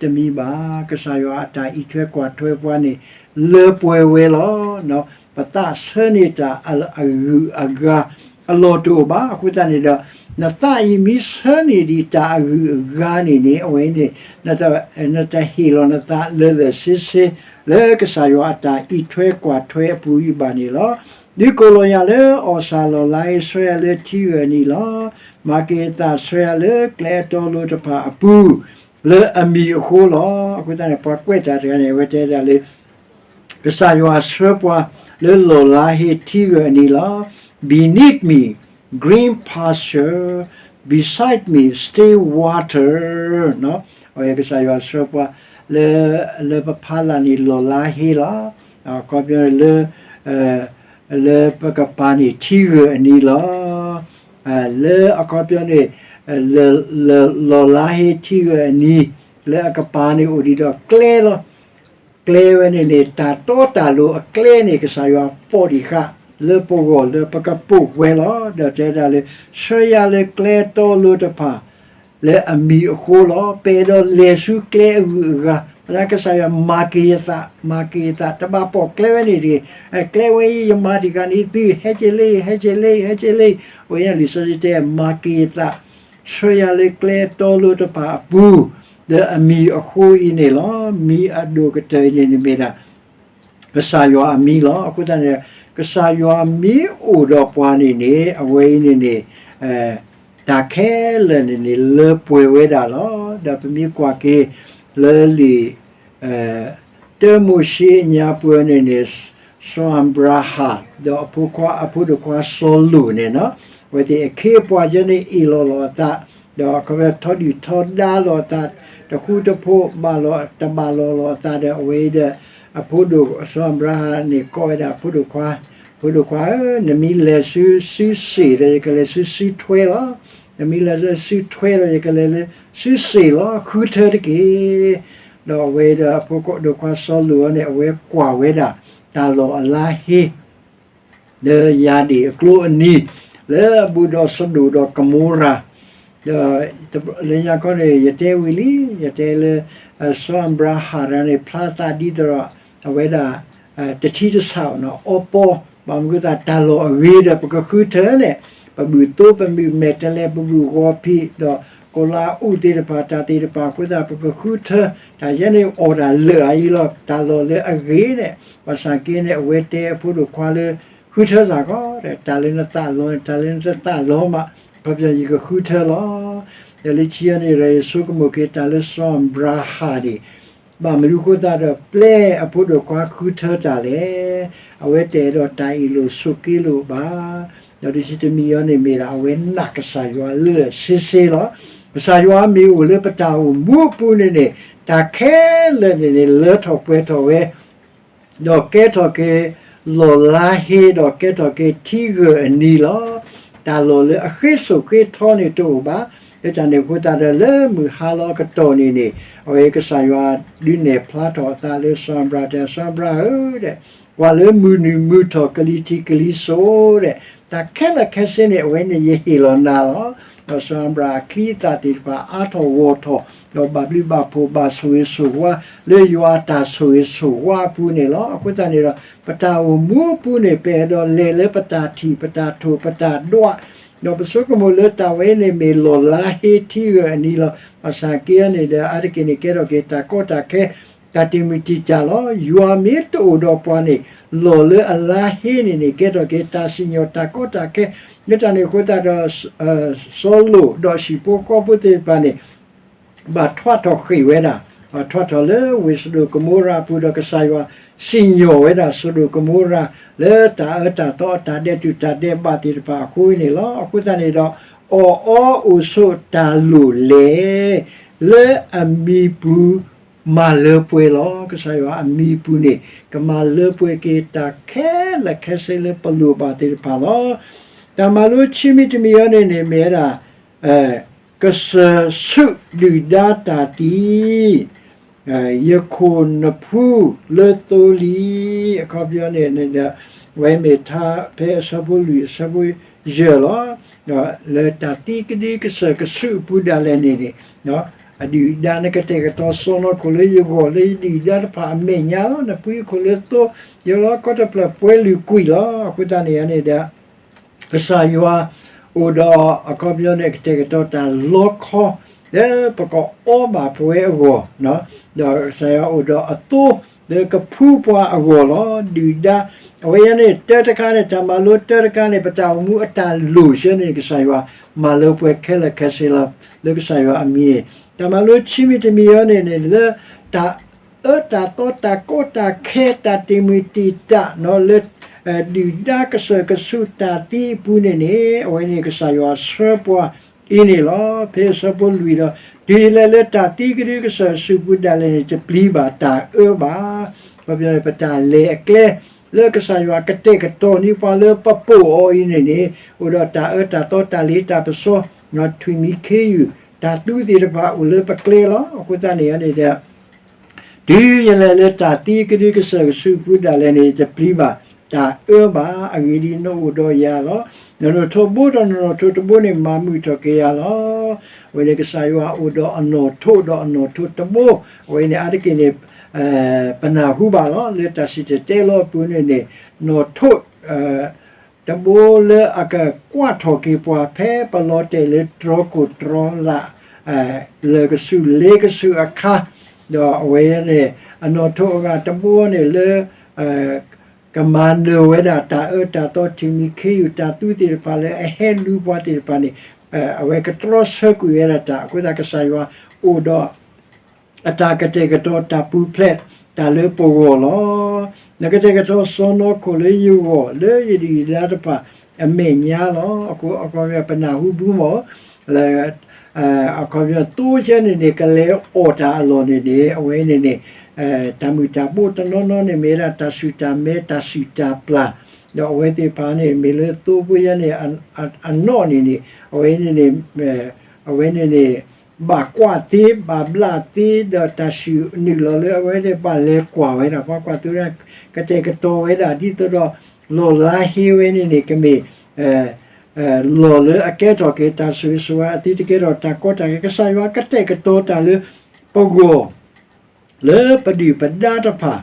တမံၤဘၣ်. ကစၢ်ယွၤအတၢ်အံးထွဲကွၢ်ထွဲပှၤန့ၣ် လၢပှဲၤဝဲလီၤ. ပသးဆၢန့ၢ်တၢ်အဂုၤအဂၤအလီၢ်တအိၣ်ဘၣ်. အဃိသတးန့ၣ်ဒီး နသးအံၤမ့ၢ်ဆၢန့ၢ်ဒံးတၢ်အဂုၤအဂၤန့ၣ်န့ၣ် အဝဲန့ၣ် နတဟ့ၣ်လီၤနသးလၢာ်လၢာ်ဆ့ဆ့ လၢကစၢ်ယွၤအတၢ်အံးထွဲကွၢ်ထွဲအပူၤအံၤဘၣ်န့ၣ်လီၤ. ဒုးကိၢ်လီၤယၤလၢအီၣ်ဆၣ်လီၢ်လါဟ့ ဆှၢယၤလၢထံဂၢၢ်အနံၤလီၤ. မၤက့ၤယသး ဆှၢယၤလၢကျဲအတီအလိၤတဖၣ်အပူၤ လၢအမံၤအဃိလီၤ. အဃိသတးန့ၣ် ပှၤကွဲးတၢ်တဂၤန့ၣ် အဝဲတဲဒၣ်လၢ ကစၢ်ယွၤဆှၢပှၤလၢလီၢ်လါဟ့ထံဂၢၢ်အနံၤလီၤ. Beneath me, green pasture, beside me, still water. အဝဲကစၢ်ယွၤဆှၢပှၤလၢ, လၢပဖီလာ်န့ၣ် လီၢ်လါဟ့လီၤ. အခီပညီလၢ, လၢပကပၤန့ၣ်ထံဂၢၢ်အနံၤလီၤ. လၢအခီပညီန့ၣ်, လၢ, လၢလီၢ်လါဟ့ထံဂၢၢ်အနံၤ, လၢအကပၤန့ၣ်အိၣ်ဒံးဒီးကျဲလီၤ. ကျဲဝဲန့ၣ်န့ၣ် တၢ်တီတၢ်လိၤအကျဲန့ၣ် ကစၢ်ယွၤပိာ်ဒံးဃာ်လၢပဂီၢ်လၢပကပိာ်ဝဲလီၤ. ဒီးတဲဒၣ်လၢ ဆှၢယၤလၢကျဲတီလိၤတဖၣ် လၢအမံၤအဃိလီၤ. ပအဲၣ်ဒိးလဲၤဆူကျဲအဂုၤအဂၤ, ပကစၢ်ယွၤမၤက့ၤယသး, မၤက့ၤယသး, တဘၣ်ပိာ်ကျဲဝဲန့ၣ်တဂ့ၤ. ကျဲဝဲအံၤယမၤတံၢ်ဃာ်န့ၢ်သု, ဟဲက့ၤလၢ, ဟဲက့ၤလၢ, ဟဲက့ၤလၢ, အဝဲလံာ်စီဆှံတဲ မၤက့ၤယသး ဆှၢယၤလၢကျဲတီလိၤတဖၣ်အပူၤ, ဒီးအမံၤအဃိအံၤန့ၣ်လီၤ. မံၤအဒိၣ်ကတၢၢ်အံၤန့ၣ်န့ၣ်မ့ၢ်ဒၣ် ကစၢ်ယွၤအမံၤလီၤ. အဃိသတးန့ၣ် ကစၢ်ယွၤမ့ၢ်အိၣ်ဒီးပှၤန့ၣ်န့ၣ် အဝဲအံၤန့ၣ်န့ၣ် တၢ်ခဲလၢာ်န့ၣ်န့ၣ် လၢပှဲၤဝဲဒၣ်လီၤ. ဒီးပမ့ၢ်ကွၢ်က့ၤလၢလံာ် တၢမိၤၡ့အညါပှဲၤန့ၣ်န့ၣ် စီၤအၤဘြၤဟၣ် ဒီးအဖိခွါ အဖိဒိၣ်ခွါစီၤလိာ်န့ၣ်လီၤ. အဝဲသ့ၣ်အခ့အပှၤယဲန့ၣ်အ့ၣ်လိာ်လိာ်အသး, ဒီးအခီပညီထီဒုၣ်ထီဒါလိာ်အသး, တဃူတဖိးဘၣ်လိာ် တဘၣ်လိာ်လိာ်အသးဒီး အဝဲအံၤဒီး အဖိဒိၣ် စီၤအၤဘြၤဟၣ်န့ၣ် ကိးဝဲဒၣ်အဖိဒိၣ်ခွါ, ဖိဒိၣ်ခွါဧၢ, နမ့ၢ်လဲၤဆူစုစ့ၣ်ဒီး ယကလဲၤဆူစုထွဲလီၤ. နမ့ၢ်လဲၤဆူစုထွဲဒီး ယကလဲၤလၢစုစ့ၣ်လီၤ. ဃုထၢတက့ၢ်. ဒီးအဝဲဒီးအဖိဒိၣ်ခွါစီၤလိာ်အံၤန့ၣ် အဝဲကွၢ်ဝဲဒၣ် တၢ်လီၢ်အလါဟ့ လၢယၤဒ့ၣ်အကျိအနံၤ, လၢအဘူးဒီးစဒိၣ်ဒီးကမိရၤ, ဒီးလၢညါခီန့ၣ် ယတဲဝံၤလံ, ယတဲလၢ စီၤအၤဘြၤဟၣ်တဂၤန့ၣ် ဖျါသးဒ်သိးဒီး အဝဲဒၣ် တထံတဆးအီၤနီၤ အီပီ, ဘၣ်မနုၤအဃိသတး တၢ်လီၢ်အဂ့ၤဒီး ပကဃုထၢန့ၣ် ပဘူၣ်သိပဘူၣ်မဲာ်တဲးလဲး ပဘူၣ်ဂီၤဖံးဒီး ကိးလါအူၣ်သ့ၣ်တဖၣ် တၢ်သ့ၣ်တဖၣ်အဃိသတး ပကဃုထၢ, တၢ်ယဲန့ၣ်အီၣ်တၢ်လၢာ်အံၤလီၤ. တၢ်လီၢ်လၢအဂ့ၤန့ၣ် ဘၣ်ဆၣ်က့န့ၣ် အဝဲတဲအဖိဒိၣ်ခွါလၢ ဃုထၢစ့ၢ်ကီး တၢ်လၢနသးလီၤ, တၢ်လၢနတသးလီၤမး ခီပညီယကဃုထၢလီၤ. ဒီးလၢခံအံၤန့ၣ်ဒီး ယဆိကမိၣ်က့ၤတၢ်လၢစီၤအၤဘြၤဟၣ်န့ၣ် ဘၣ်မနုၤအဃိသတးဒီး ပျဲအဖိဒိၣ်ခွါဃုထၢတၢ်လဲၣ်. အဝဲတအဲၣ်ဒိးတၢ်အ့ၣ်လိာ်ဆိးက့လိာ်ဘၣ်. ဒီးတဆံတမံၤအံၤန့ၣ်မ့ၢ်ဒၣ် အဝဲနာ်ကစၢ်ယွၤလၢာ်ဆ့ဆ့လီၤ. ကစၢ်ယွၤမ့ၢ်အိၣ်လၢပတၢ်အိၣ်မူအပူၤန့ၣ်န့ၣ် တၢ်ခဲလၢာ်န့ၣ်န့ၣ် လၢထီၣ်ပှဲၤထီၣ်ဝဲ ဒီးကဲထီၣ်က့ၤလီၢ်လါဟ့ ဒီးကဲထီၣ်က့ၤထံဂၢၢ်အနံၤလီၤ. တၢ်လီၢ်လၢအဃ့ဆိၣ်ဃ့ထီန့ၣ်တအိၣ်ဘၣ်. လၢတၢ်န့ၣ်အဃိသတးဒီး လၢမုၢ်ဟါလီၤအကတီၢ်န့ၣ်န့ၣ် အဝဲကစၢ်ယွၤဒုးနဲၣ်ဖျါထီၣ်အသးလၢစီၤအၤဘြၤဟၣ် တဲ စီၤအၤဘြၤဟၣ်ဧၢ ဒီး ကွၢ်လၢမုၢ်နုာ်မုၢ်ထီၣ် ကလံၤထံးကလံၤစိးဒီး တၢ်ခဲလၢာ်ခဲဆ့န့ၣ် အဝဲန့ၣ်ယဟ့ၣ်လီၤနၤလီၤ. ဒီးစီၤအၤဘြၤဟၣ်အချံအသၣ်သ့ၣ်တဖၣ် အါထီၣ်ဂီၢ်ထီၣ် ဒီးဘၣ်ဘျုးဘၣ်ဖှိၣ်ဘၣ်ဆိၣ်ဂ့ၤဆိၣ်ဝါ လၢယွၤအတၢ်ဆိၣ်ဂ့ၤဆိၣ်ဝါအပူၤန့ၣ်လီၤ. အဃိသတးန့ၣ်ဒီး ပတၢ်အိၣ်မူအပူၤန့ၣ် ပအဲၣ်ဒိးလဲၤလၢပတၢ်ထံၣ် ပတၢ်ထိၣ် ပတၢ်ဒွး ဒီးပဆိကမိၣ်လၢတၢ်ဝဲအံၤန့ၣ်မ့ၢ်လီၢ်လါဟ့ထံဂၢၢ်အနံၤလီၤ. ဘၣ်ဆၣ်က့န့ၣ်ဒီး အါတက့ၢ်န့ၣ် ကဲထီၣ်က့ၤတၢ်ကီတၢ်ခဲ တၢ်တံာ်မုၢ်တံာ်တာ်လီၤ. ယွၤမ့ၢ်တအိၣ်ဒီးပှၤန့ၣ် လီၢ်လၢအလါဟ့န့ၣ်န့ၣ် ကဲထီၣ်က့ၤတၢ်စံၣ်ညီၣ်တၢ်ကီတၢ်ခဲ လၢတၢ်န့ၣ်အဃိသတးဒီး စီၤလိာ်ဒီးဟံၣ်ဖိဃီဖိသ့ၣ်တဖၣ်န့ၣ် ဘၣ်ထွးထီၣ်ဃ့ၢ်ဝဲဒၣ်, ဘၣ်ထွးထီၣ်လၢဝ့ၢ်စဒိၣ်ကမိရၤအပူၤဒီး ကစၢ်ယွၤစံၣ်ညီၣ်ဝဲဒၣ်စဒိၣ်ကမိရၤ လၢတၢ်အၢတၢ်သီအတၢ်ဒဲးတူာ်တၢ်ဒဲးဘးသ့ၣ်တဖၣ်အဃိန့ၣ်လီၤ. အဃိသတးန့ၣ်ဒီး အီၣ်အီအိၣ်ဆိးတၢ်လိၣ်လဲၣ် လၢအမံၤပူၤ မၤလၢပှဲၤလီၤ. ကစၢ်ယွၤအမံၤအပူၤန့ၣ် ကမၤလၢပှဲၤက့ၤတၢ်ခဲလၢာ်ခဲဆ့လၢပလိၣ်ဘၣ်သ့ၣ်တဖၣ်လီၤ. တၢ်မၤလိခံမံၤတမံၤအံၤန့ၣ်န့ၣ် မ့ၢ်ဝဲဒၣ် ကစၢၢ်ဆူၣ်ဒုၣ်ဒါတၢ်သံ ယခိၣ်နဖူလၢသိလံ. အခီပညီန့ၣ် ဝဲမ့ၢ်ထါဖဲအဆၢဖိလွံၢ်အဆၢဖိယဲၢ်လီၤ. လၢတၢ်သံကဒုကစၢၢ်ကဆူၣ်အပူၤဒၣ်လဲာ်န့ၣ်န့ၣ် အဒုၣ်အဒါနကတဲာ်ကတီၤစီၢ်နီၤခိၣ်လၢယဂီၢ်လၢယဒုၣ်ဒါတဖၣ်အမဲာ်ညါလီၤ. နဖုယခိၣ်လၢသိ ယလီကီတဖျၢၣ်ပှဲၤလုာ်ကွံာ်လီၤ. အဃိသတးန့ၣ်န့ၣ်ဒီး ကစၢ်ယွၤအိၣ်ဒီး အခီပညီန့ၣ် ကတဲာ်ကတီၤတၢ်လီခီ လၢပကအီဘၣ်ပဝဲအဂီၢ်, ဒီးကစၢ်ယွၤအိၣ်ဒီးအသိ လၢကဖူပှၤအဂီၢ်လီၤ. ဒုၣ်ဒါ အဝဲအံၤန့ၣ် တၢတခါန့ၣ် တၢ်မၤလိတၢတခါန့ၣ် ပတၢ်အိၣ်မူအတၢ်လိၣ်ဆၢန့ၣ် ကစၢ်ယွၤမၤလၢပှဲၤခဲလၢာ်ခဲဆ့လီၤ. လၢကစၢ်ယွၤအမံၤန့ၣ် တၢ်မၤလိခံမံၤတမံၤအံၤန့ၣ်န့ၣ် လၢတၢ် အၢတၢ်သီတၢ်ကီတၢ်ခဲတၢ်တ့ၢ်မုၢ်တ့ၢ်တၢ်လၢ ဒုၣ်ဒါကစၢၢ်ကဆူၣ်တၢ်သံအပူၤန့ၣ်န့ၣ် အဝဲန့ၣ်ကစၢ်ယွၤဆှၢပှၤအံၤန့ၣ်လီၤ. ဖဲအဆၢဖိလွံၢ်ဒီး တုၤလဲၤလၢတၢ်သံကဒုကစၢၢ်ဆူၣ်ပူၤဒၣ်လဲာ်န့ၣ် တပျံၤဘၣ်တၢ်အၢဘၣ်. အခီပညီန့ၣ် ပတၢ်လဲၤအကျဲ လၢကစၢ်ယွၤကတဲာ်ကတီၤန့ၢ်ပှၤလၢပပိာ်အီၤအံၤန့ၣ်န့ၣ် အိၣ်ဒီးတၢ်အၢတၢ်သီတၢ်လ့တၢ်ပစီ ထွံၣ်မံၤခ့ယုၢ် တၢ်သူသ့ၣ်တဖၣ်အိၣ်လၢပကျဲလီၤ. အဃိသတးန့ၣ်န့ၣ်ဒီး တုၤယလဲၤလၢတၢ်သံကဒုကစၢၢ်ကဆူၣ်ပူၤဒၣ်လဲာ်န့ၣ် တပျံၤဘၣ်တၢ်အၢဘၣ်. အဂ့ၢ်ဒ်အံၤ နအိၣ်ဒီးယၤလီၤ. နနီၣ်ထိးဘိဒီးနနီၣ်ထိးတဘိန့ၣ် မၤမုာ်ထီၣ်က့ၤယၤလီၤ. အဝဲန့ၣ်ကစၢ်ယွၤအိၣ်ဒီးအနီၣ်ထိးဒီးအနီၣ်ထိးတဘိ, အဝဲန့ၣ်အါတက့ၢ်န့ၣ် ပနၢ်ဟူဘၣ်လီၤ. လၢတၢ်စံၣ်တဲၤတဲလီၤအပူၤန့ၣ်န့ၣ် နီၣ်ထိး တဘိလၢအကကွၢ်ထီၣ်က့ၤပှၤ ဖဲပလီၤတဲာ်လၢတြီခိၣ်တြီလၢ် လၢာ်ကဆူၣ်လ့ကဆူၣ်အခါ, ဒီးအဝဲန့ၣ် အနီၣ်ထိးအဂၤတဘိန့ၣ်လၢ ကမၤနၢၤဝဲဒၣ်တၢ်အၢတၢ်သီ ထွံၣ်မံၤခ့ယုၢ် တၢ်သူသ့ၣ်တဖၣ်လၢအဟဲလူၤပှၤသ့ၣ်တဖၣ်န့ၣ် အဝဲကတြီဆၢကွံာ်ဝဲဒၣ်တၢ်. အဃိသတးကစၢ်ယွၤအိၣ်ဒီး အတၢ်ကတဲာ်ကတီၤတၢ်ပူၤဖျဲးတၢ်လၢပဂီၢ်လီၤ. နကတဲာ်ကတီၤစီၢ်နီၤခိၣ်လၢယဂီၢ်လၢယဒုၣ်ယဒါတဖၣ်အမဲာ်ညါလီၤ. အခီပညီပနၢ်ဟူဘၣ်မး လၢ အခီပညီသိဆၢန့ၣ်န့ၣ် ကလဲၤအီၣ်တၢ်အလီၢ်န့ၣ်န့ၣ် အဝဲန့ၣ်န့ၣ် တၢ်မုၢ်တၢ်ဘိတနီၤနီၤန့ၣ် မ့ၢ်ဝဲဒၣ်တၢ်ဆူၣ်တၢ်မဲတၢ်ဆူၣ်တၢ်ပျၢ်, ဒီးအဝဲသ့ၣ်တဖၣ်န့ၣ် မ့ၢ်လၢသိဖိယဲန့ၣ် အနီၣ်န့ၣ်န့ၣ် အဝဲန့ၣ်န့ၣ် အဝဲန့ၣ်န့ၣ် ဘၣ်ကွၢ်သ့ ဘၣ်ဘျၣ်သ့ ဒီးတၢ်ဆူၣ်နုာ်လီၤလၢအဝဲသ့ၣ်ဘၣ်လဲၤကွၢ်ဝဲဒၣ် ပှၤကွၢ်သိဒၣ် ကတဲာ်ကတီၤဝဲဒၣ်ဒ်သိးဒီး လီၢ်လါဟ့ဝဲန့ၣ်န့ၣ် ကမ့ၢ် လီၢ်လၢအကဲထီၣ်က့ၤတၢ်ဆိၣ်ဂ့ၤဆိၣ်ဝါ အသုတကဲထီၣ်တၢ်ကီတၢ်ခဲ ကစၢ်ယွၤကတဲာ်ကတီၤတၢ်လၢပဂီၢ် လၢပဒုၣ်ပဒါတဖၣ်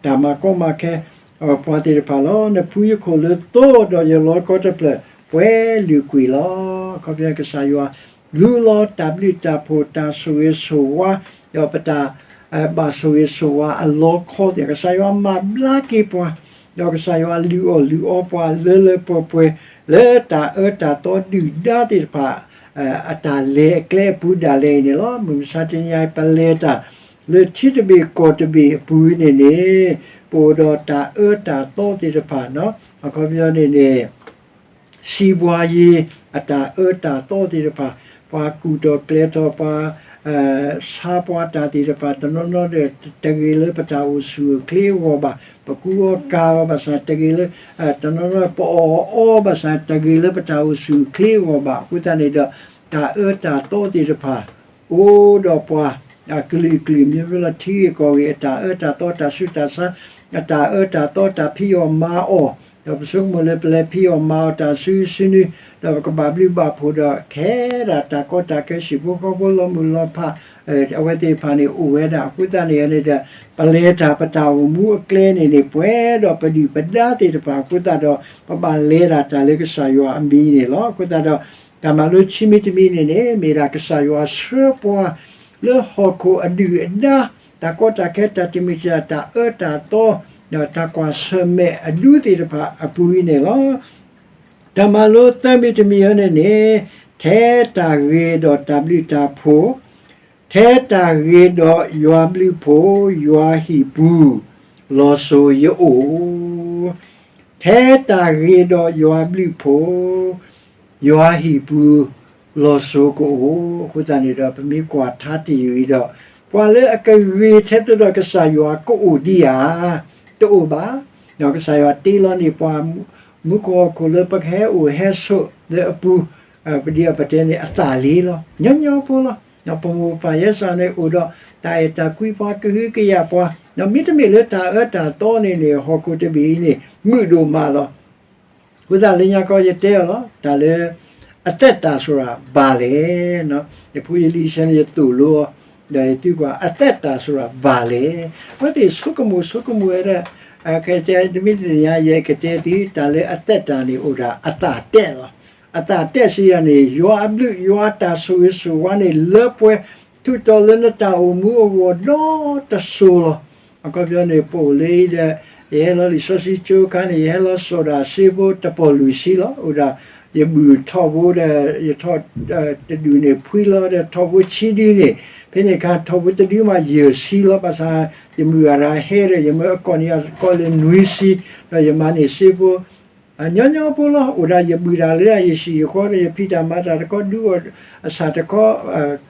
တၢ်မၤကီမၤခဲ ပှၤသ့ၣ်တဖၣ်လီၤ. နဖုယခိၣ်လၢသိဒီးယလီကီတဖျၢၣ် ပှဲၤလုာ်ကွံာ်လီၤ. အခီပညီကစၢ်ယွၤ လူလီၤတၢ်ဘျုးတၢ်ဖှိၣ်တၢ်ဆိၣ်ဂ့ၤဆိၣ်ဝါ ဒီးပတၢ် ဘၣ်ဆိၣ်ဂ့ၤဆိၣ်ဝါအလီခီသ့ၣ် ကစၢ်ယွၤမၤဘျါက့ၤပှၤ ဒီးကစၢ်ယွၤလုၢ်အီၣ်လုၢ်အီပှၤလၢလၢပှဲၤပှဲၤ လၢတၢ်အၢတၢ်သီဒုၣ်ဒါသ့ၣ်တဖၣ် အတၢ်လဲၤအကျဲအပူၤဒၣ်လဲာ်အံၤန့ၣ်လီၤ. မုၢ်မဆါတနံၤအံၤ ပလဲၤတၢ် လၢထံတဘ့ၣ်ကီၢ်တဘ့ၣ်အပူၤန့ၣ်န့ၣ် ပအိၣ်ဒီးတၢ်အၢတၢ်သီသ့ၣ်တဖၣ် အခီပညီန့ၣ်န့ၣ် စီးပွားရေး အတၢ်အၢတၢ်သီသ့ၣ်တဖၣ် ပှၤကူၣ်ထီၣ်ကျဲၤထီၣ် ပှၤ ဆါပှၤတၢ်သ့ၣ်တဖၣ် တနီၤနီၤဒီး တဂ့ၤလၢပတၢ်အိၣ်ဆူၣ်အိၣ်ချ့အဂီၢ်ဘၣ်, ပကူအီၣ်ကၤအီၤဘၣ်ဆၣ် တဂ့ၤလၢ တနီၤနီၤပအီၣ်အီဘၣ်ဆၣ် တဂ့ၤလၢပတၢ်အိၣ်ဆူၣ်အိၣ်ချ့အဂီၢ်ဘၣ်. အဃိသတးန့ၣ်ဒီး တၢ်အၢတၢ်သီသ့ၣ်တဖၣ် အိၣ်ဒီးပှၤ အကလုာ်ကလုာ် မ့ၢ်လၢထံဂ့ၢ်ကီၢ်ဂ့ၢ် အတၢ်အၢတၢ်သီတၢ်ဆူးတၢ်ဆါ အတၢ်အၢတၢ်သီတၢ်ဖံးအီၣ်မၤအီၣ်, ဒီးပဆိကမိၣ်လၢပလဲၤဖံးအီၣ်မၤအီၣ်တၢ်ဆူစုနွံ ဒီးပကဘၣ်ဘျုးဘၣ်ဖှိၣ်ဒီးခဲဒၣ်တၢ်ကီတၢ်ခဲ ဟံၣ်ဖိဃီဖိလီၤမုၢ်လီၤဖး အဝဲသ့ၣ်တဖၣ်န့ၣ်အိၣ်ဝဲဒၣ်. အဃိသတးန့ၣ်န့ၣ်ဒီး ပလဲၤတၢ်ပတၢ်အိၣ်မူအကျဲန့ၣ်န့ၣ် ပှဲၤဒီးပဒုၣ်ပဒါသ့ၣ်တဖၣ်အဃိသတးဒီး ပဘၣ်လဲၤဒၣ်တၢ်လၢကစၢ်ယွၤအမံၤန့ၣ်လီၤ. အဃိသတးဒီး တၢ်မၤလိခံမံၤတမံၤန့ၣ်န့ၣ် မ့ၢ်ဒၣ်ကစၢ်ယွၤဆှၢပှၤ လၢဟီၣ်ခိၣ်အဒုၣ်အဒါ တၢ်ကီတၢ်ခဲ တၢ်တမံၤတၢ် တၢ်အၢတၢ်သီ တၢ်ကွၢ်ဆၢၣ်မဲာ်အဒူသ့ၣ်တဖၣ်အပူၤအံၤန့ၣ်လီၤ. တၢ်မၤလိသၢမံၤတမံၤအံၤန့ၣ်န့ၣ် ထဲတၢ်ဂ့ၤဒီးတၢ်ဘျုးတၢ်ဖှိၣ်, ထဲတၢ်ဂ့ၤဒီးယွၤဘျုးဖှိၣ် ယွၤဟံၣ်ပူၤ လီၤစိၤယအိၣ် ထဲတၢ်ဂ့ၤဒီးယွၤဘျုးဖှိၣ် ယွၤဟံၣ်ပူၤ လီၤစိၤကအိၣ်. အဃိသတးန့ၣ်ဒီး ပမ့ၢ်ကွၢ်ထါတယုၢ်အံၤဒီး ပှၤလၢအကဂ့ၤထဲသိးဒီးကစၢ်ယွၤကအိၣ်ဒံးဧါ, တအိၣ်ဘၣ်. ကစၢ်ယွၤတ့လီၤန့ၢ်ပှၤ မူခိၣ်ဟီၣ်ခိၣ်လၢပကဟဲအိၣ်ဟဲဆိးလၢအပူၤ, ပဒ်အပတဲန့ၣ် အသးလ့လီၤ. ညီညီဖိလီၤ. ပမိၢ်ပၢ်ယဲစ့ၢ်န့ၣ်အိၣ်ဒီး တၢ်အဲၣ်တၢ်ကွံပှၤ ကဟုကယာ်ပှၤ, မ့တမ့ၢ်လၢတၢ်အၢတၢ်သီန့ၣ်န့ၣ် ဟီၣ်ခိၣ်တဘ့ၣ်အံၤန့ၣ် မုာ်ဒိၣ်မးလီၤ. အဃိသတးလၢညါခီယတဲအီၤလီၤ, တၢ်လၢ အသက်တာဆိုတာဘာလဲ, ယဖိယလံၤဆၢန့ၣ်ယသိၣ်လိအီၤ, ဒီးယသံကွၢ် အသက်တာဆိုတာဘာလဲ. အဝဲသ့ၣ်ဆိကမိၣ်ဆိကမိၣ်ဝဲဒၣ်, ကတဲတမ့ၢ်တသ့ၣ်ညါ ယကတဲသု တၢ်လၢအသက်တာန့ၣ်အိၣ်ဒၣ်အသးတဲာ်လီၤ. အသးတဲာ်စံးယၤန့ၣ် ယွၤအဘျုးယွၤအတၢ်ဆိၣ်ဂ့ၤဆိၣ်ဝါန့ၣ် လၢပှဲၤ ထူးတီၤလၢနတၢ်အိၣ်မူအဂီၢ်ဒီတစိၤလီၤ. အခီပညီန့ၣ် ပအိၣ်လၢအံၤဒီး ယဟဲလီၤလံာ်စီဆှံကၠိအခါန့ၣ် ယဟဲလီၤစိာ်ဒၣ်စ့ဖိတပီၢ်လွံၢ်ဆံလီၤ. အိၣ်ဒၣ်ယဘုၣ်ထီဘိဒီး ယထီၣ်တဒူၣ်န့ၣ်ဖှံလီၤဒီး ထီဘိဆံဒုန့ၣ် ဖဲန့ၣ်အခါ ထီဘိတဒုမးယဲၢ်ဆံလီၤ. ဘၣ်ဆၣ် ယမုၢ်ဂၤတဂၤဟဲဒီး ယမၢအကိးန့ၢ်အကိးလၢနွံဆံ, ဒီးယမၤန့ၢ်စ့ဖိ ညီညီဖိလီၤ. အိၣ်ဒၣ်ယဘုၣ်ဒၣ်လၢ ယဟံၣ်ယဃီဒီး ယဖံးတၢ်မၤတၢ်တခီ ဒုးအီၣ်အဆၣ်တခီ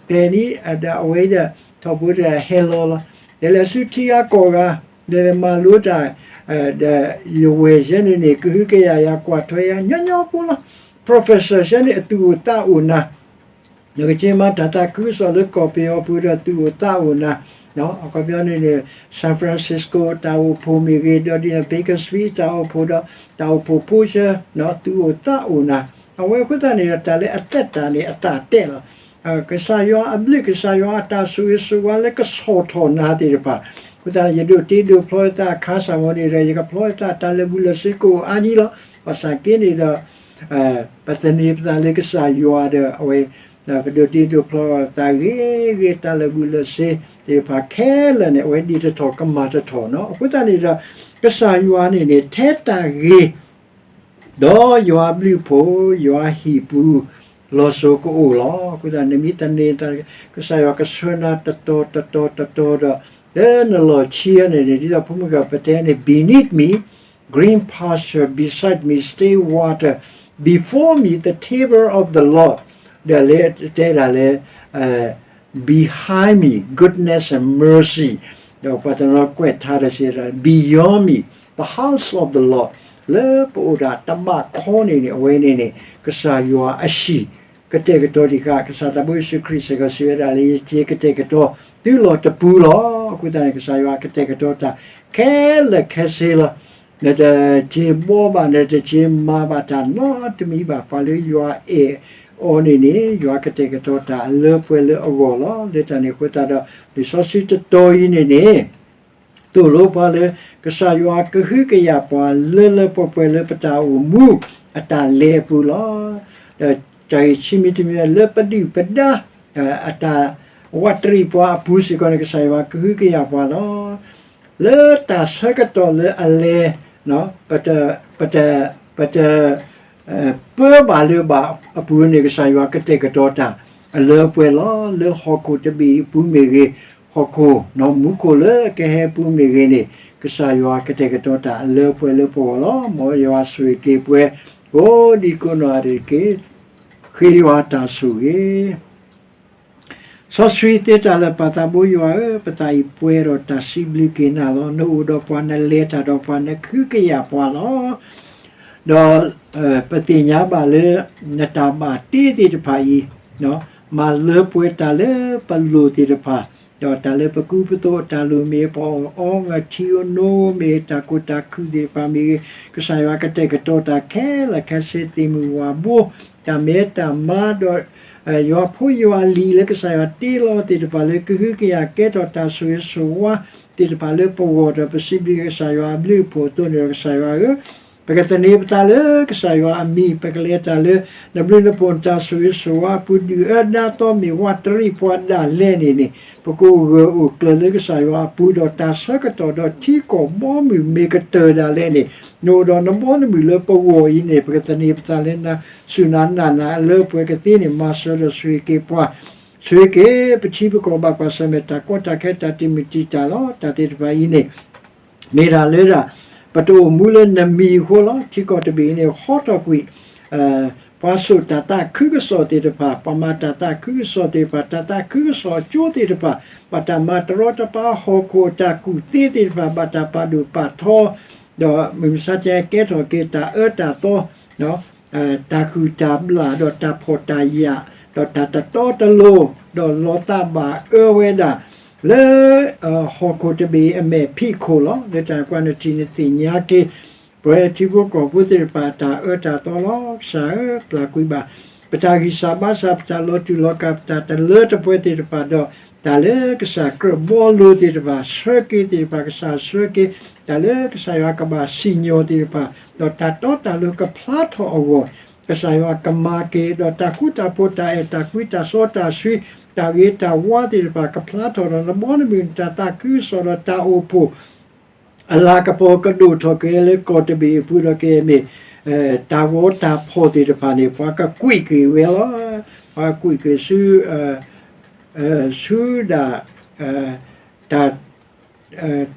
ကျဲၤန့ၣ် ဒီးအဝဲဒီး ထီဘိဒီးဟဲလီၤလီၤ. ဒီးလဲၤဆူထံဂၤကီၢ်ဂၤ ဒီးလဲၤမၤလိတၢ် ဒီးယဝဲၢ်ယဲန့ၣ်န့ၣ် ကဟုကယာ်ယၤ ကွၢ်ထွဲယၤ ညီညီဖိလီၤ. Professor ယဲန့ၣ် အသူၣ်အိၣ်သးအိၣ်နၤ နကက့ၤမၤတၢ်သးခုကစီၣ်လၢကီၢ်ပယီၤပူၤဒီး သူၣ်အိၣ်သးအိၣ်နၤ, အခီပညီန့ၣ်န့ၣ် San Francisco တၢ်အိၣ်ဖှိၣ်မ့ၢ်ဂ့ၤ, ဒီးဒ်န့ၣ် Bakersfield တၢ်အိၣ်ဖှိၣ်ဒီး တၢ်အိၣ်ဖှိၣ်ဖိဆၢ သူၣ်အိၣ်သးအိၣ်နၤ. အဝဲအဃိသတးန့ၣ်ဒီး တၢ်လၢအသက်တာန့ၣ် အသးတဲာ်လီၤ. ကစၢ်ယွၤအဘျုး ကစၢ်ယွၤအတၢ်ဆိၣ်ဂ့ၤဆိၣ်ဝါလၢကဆီၣ်ထီၣ်နၤသ့ၣ်တဖၣ်, အဃိသတး ယဒိးတ့ဒိးဖျီသးအခါစ့ၢ်မ့ၢ်န့ၣ်ဒီး ယကဖျီသးတၢ်လၢာ်ဘူၣ်လၢာ်စ့ကအိၣ်အါကံလီၤ. ဘၣ်ဆၣ်က့န့ၣ်ဒီး ပသန့ၤပသးလၢကစၢ်ယွၤဒီး အဝဲ ပဒိးတ့ဒိးဖျီသးဂ့ၤဂ့ၤ တၢ်လၢာ်ဘူၣ်လၢာ်စ့သ့ၣ်တဖၣ်ခဲလၢာ်န့ၣ် အဝဲဒ်တထီၣ်ကမၣ်တထီၣ်နီၤ. အဃိသတးန့ၣ်ဒီး ကစၢ်ယွၤန့ၣ်န့ၣ် ထဲတၢ်ဂ့ၤ ဒီးယွၤအဘျုးအဖှိၣ် ယွၤဟံၣ်ပူၤ လီၤစိၤကအိၣ်လီၤ. အဃိသတး နမ့ၢ်သန့ၤသး ကစၢ်ယွၤကဆှၢနၤတတီၤတတီၤတတီၤဒီး လၢနလီၢ်ခံန့ၣ်န့ၣ် ဒ်သိးဖိမုၣ်ကပတဲန့ၣ် beneath me, green pasture, beside me, still water, before me, the table of the Lord, ဒီးလၢတဲဒၣ်လၢ behind me, goodness and mercy, ဒီးပှၤတနီၤကွဲးထါဒီးစံးဒၣ် beyond me, the house of the Lord, လၢပအိၣ်ဒၣ်တဘၣ်ခီန့ၣ်န့ၣ် အဝဲန့ၣ်န့ၣ် ကစၢ်ယွၤအဟံၣ် ကတဲာ်ကတီၤတံၢ်ဃာ် ကစၢ်သးဘိယ့ၣ်ၡူးခရံာ်စ့ၢ်ကီးစံးဝဲဒၣ်လၢ ယကကတဲာ်ကတီၤသုလီၢ်တပူၤလီၤ. အဃိသတးန့ၣ် ကစၢ်ယွၤကတဲာ်ကတီၤတၢ်ခဲလၢာ်ခဲဆ့လီၤ. နတက့ၤဘှီဘၣ် နတက့ၤမၤဘၣ်တၢ်နီတမံၤဘၣ်. ပှၤလၢယွၤအဲၣ်အီၤန့ၣ်န့ၣ် ယွၤကတဲာ်ကတီၤတၢ်အလၢပှဲၤလၢအဂီၢ်လီၤ. လၢတၢ်န့ၣ်အဃိသတးဒီး လံာ်စီဆှံတတီၤအံၤန့ၣ်န့ၣ် သိၣ်လိပှၤလၢ ကစၢ်ယွၤကဟုကယာ်ပှၤလၢလၢပှဲၤပှဲၤလၢပတၢ်အိၣ်မူအတၢ်လဲၤအပူၤလီၤ. ဒီးတၢ်ဂ့ၢ်ခံမံၤတမံၤလၢပဒုၣ်ပဒါ အတၢ်ဝးတရံးပှၤအပူၤစ့ၢ်ကီးန့ၣ် ကစၢ်ယွၤကဟုကယာ်ပှၤလီၤ. လၢတၢ်ဆၢကတီၢ်လၢအလဲၤ ပတ ပတ ပတ ပၢဘၣ်လၢၤဘၣ်အပူၤန့ၣ် ကစၢ်ယွၤကတဲာ်ကတီၤတၢ်အလၢအပှဲၤလီၤ. လၢဟီၣ်ခိၣ်တဘ့ၣ်အပူၤမ့ၢ်ဂ့ၤ, ဟီၣ်ခိၣ် မူခိၣ်လၢကဟဲအပူၤမ့ၢ်ဂ့ၤန့ၣ် ကစၢ်ယွၤကတဲာ်ကတီၤတၢ်အလၢအပှဲၤလၢပဂီၢ်လီၤ. မ်ယွၤဆိၣ်ဂ့ၤက့ၤပှၤ ကိးဒံကိးနီၢ်ဂၤဒဲးတက့ၢ်. ဃ့ယွၤတၢ်ဆိၣ်ဂ့ၤ စီဆှံသ့တၢ်လၢာ် ပၢ်သးဘိယွၤဧၢ, ပသးအံၤပှဲၤဒီးတၢ်စံးဘျုးက့ၤနၤလီၤ. နအိၣ်ဒီးပှၤ, နလဲၤတၢ်ဒီးပှၤ, နကဟုကယာ်ပှၤလီၤ. ဒီးပသ့ၣ်ညါဘၣ်လၢ နတၢ်ဘၣ်တ့သ့ၣ်တဖၣ်အံၤ မၤလၢပှဲၤတၢ်လၢပလိၣ်သ့ၣ်တဖၣ်, ဒီးတၢ်လၢပကူပသိးအတၢ်လိၣ်မ့ၢ် ပအီၣ်အီမ့ၢ် ထံဧိၤနိဧိၤမ့ၢ် တၢ်ကူၣ်တၢ်ခုၣ်သ့ၣ်တဖၣ်မ့ၢ်ဂ့ၤ, ကစၢ်ယွၤကတဲာ်ကတီၤတၢ်ခဲလၢာ်ခဲဆ့ သ့ၣ်မုၢ်ဝၣ်ဘိ တၢ်မဲတၢ်မါဒီး ယွၤဖိယွၤလံၤလၢကစၢ်ယွၤတ့လီၤသ့ၣ်တဖၣ်လၢ ကဟုကယာ်ကဲထီၣ်တၢ်ဆိၣ်ဂ့ၤဆိၣ်ဝါသ့ၣ်တဖၣ်လၢပဂီၢ်ဒီး ပစံးဘျုးက့ၤကစၢ်ယွၤအဘျုးအဖှိၣ်အသိးန့ၣ်ဒီး ကစၢ်ယွၤဧၢ, ပကသန့ၤပသးလၢကစၢ်ယွၤအမံၤ, ပကလဲၤတၢ်လၢ နဘျုးနဖှိၣ်နတၢ်ဆိၣ်ဂ့ၤဆိၣ်ဝါအပူၤ ဒုၣ်အၢဒါသီမ့ၢ်ဝးတရံးပှၤဒၣ်လဲာ်န့ၣ်န့ၣ် ပကအိၣ်ဂၢၢ်အိၣ်ကျၢၤလၢကစၢ်ယွၤအပူၤဒီး တၢ်ဆၢကတီၢ်ဒီးထံကီၢ်ဘီမုၢ်မ့ၢ်ကတၢၢ်ဒၣ်လဲာ်န့ၣ် နအိၣ်ဒီးနဘီနမုၢ်လၢပဂီၢ်အံၤန့ၣ် ပကသန့ၤပသးလၢနစူၢ်နၤနာ်နၤအလၢပှဲၤကသ့န့ၣ် မၤစၢၤဒီးဆိၣ်ဂ့ၤက့ၤပှၤ, ဆိၣ်ဂ့ၤက့ၤပထံပကီၢ်ဘၣ်ကွၢ်ဆၢၣ်မဲာ်တၢ်ကီတၢ်ခဲတၢ်တံာ်မုၢ်တံာ်တာ်လီၤ. တၢ်သ့ၣ်တဖၣ်အံၤန့ၣ် မ့ၢ်ဒၣ်လၢဒၣ် ပတအိၣ်မူလၢနမံၤအဃိလီၤ. ထံကီၢ်တဘ့ၣ်အံၤန့ၣ် ဟီထီၣ်ကွံာ် ပှၤစိာ်တၢ်သးခုကစီၣ်သ့ၣ်တဖၣ်, ပှၤမၤတၢ်သးခုကစီၣ်သ့ၣ်တဖၣ်, တၢ်သးခုကစီၣ်အကၠိသ့ၣ်တဖၣ်, ဘၣ်တၢ်မၤတရီတပါဟီၣ်ခိၣ်အတၢ်ကူၣ်သ့သ့ၣ်တဖၣ်, ဘၣ်တၢ်ပာ်ဒိၣ်ပာ်ထီ, ဒီးမုၢ်မဆါတနံၤကဲထီၣ်က့ၤတၢ်အၢတၢ်သီ, တၢ်ဟုၣ်တၢ်ဘျၣ်, ဒီးတၢ်ဖှီၣ်တၢ်ယာ်, ဒီးတၢ်တတီတလိၤ, ဒီးလီၤသးဘၣ်အၢဝဲဒၣ် လၢဟီၣ်ခိၣ်တဘ့ၣ်အမဲာ်ဖံးခိၣ်လီၤ. လၢတၢ်န့ၣ်အဃိ နထံၣ်နသ့ၣ်ညါက့ၤ ပဝဲထံဖိကီၢ်ဖိသ့ၣ်တဖၣ် တၢ်အၢတၢ်သီလီၤ. ကစၢ်ဧၢ, ပျၢ်ကွံာ်ဘၣ် ပတၢ်ဂံၢ်စၢ်ဘါစၢ်, ပတၢ်လီၤတူာ်လီၤကာ်, ပတၢ်တလၢတပှဲၤသ့ၣ်တဖၣ်, ဒီးတၢ်လၢကစၢ်ကြၢးဘှီလိာ်သ့ၣ်တဖၣ်, ဆှၢက့ၤသ့ၣ်တဖၣ်, ကစၢ်ဆှၢက့ၤ, တၢ်လၢကစၢ်ယွၤကဘၣ်စံၣ်ညီၣ်သ့ၣ်တဖၣ်, ဒီးတၢ်တီတၢ်လိၤကဖျါထီၣ်အဂီၢ် ကစၢ်ယွၤကမၤက့ၤ, ဒီးတၢ်ဃူတၢ်ဖိး, တၢ်အဲၣ်တၢ်ကွံ, တၢ်စီတၢ်ဆှံ, တၢ်ဂ့ၤတၢ်ဝါသ့ၣ်တဖၣ် ကဖျါထီၣ်ဒီး နဘီနမုၢ် တၢ်သးခုကစီၣ်ဒီးတၢ်အိၣ်ဖှိၣ် အလၤကပီၤကဒိၣ်ထီၣ်က့ၤလၢကီၢ်တဘ့ၣ်အပူၤဒီး ကမ့ၢ် တၢ်ဂီၤတၢ်ဖီၣ်သ့ၣ်တဖၣ်န့ၣ် ပှၤကကွံာ်က့ၤဝဲလီၤ. ပှၤကွံာ်က့ၤဆူ ဆူဒၣ် တၢ်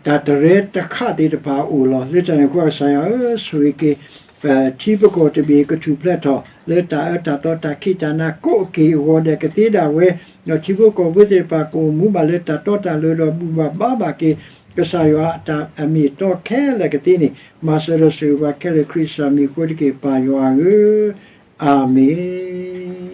တၢ်တရဲတခးသ့ၣ်တဖၣ်အိၣ်လီၤ. လၢတၢ်န့ၣ်အဃိ ကစၢ်ယွၤဧၢ, ဆိၣ်ဂ့ၤက့ၤ ပထံပကီၢ်တဘ့ၣ် ကထူၣ်ဖျဲးထီၣ် လၢတၢ်အၢတၢ်သီ တၢ်ခံးတၢ်နၤ ကိးက့ၤအဂီၢ်ဒဲးကသ့ဒၣ်ဝဲ, ဒီးထံဖိကီၢ်ဖိသ့ၣ်တဖၣ် ကအိၣ်မူဘၣ်လၢတၢ်တီတၢ်လိၤ ဒီးဘူၣ်ဘၣ်ဘါဘၣ်က့ၤ ကစၢ်ယွၤအတၢ်အမ့ၢ်အတီခဲလၢာ်ကသ့န့ၣ်, မၤစၢၤဒီးဆိၣ်ဂ့ၤပှၤခဲလၢာ် ခရံာ်ကစၢ်မံၤအဃိတက့ၢ် ပၢ်ယွၤဧၢ, အၤမ့ၣ်.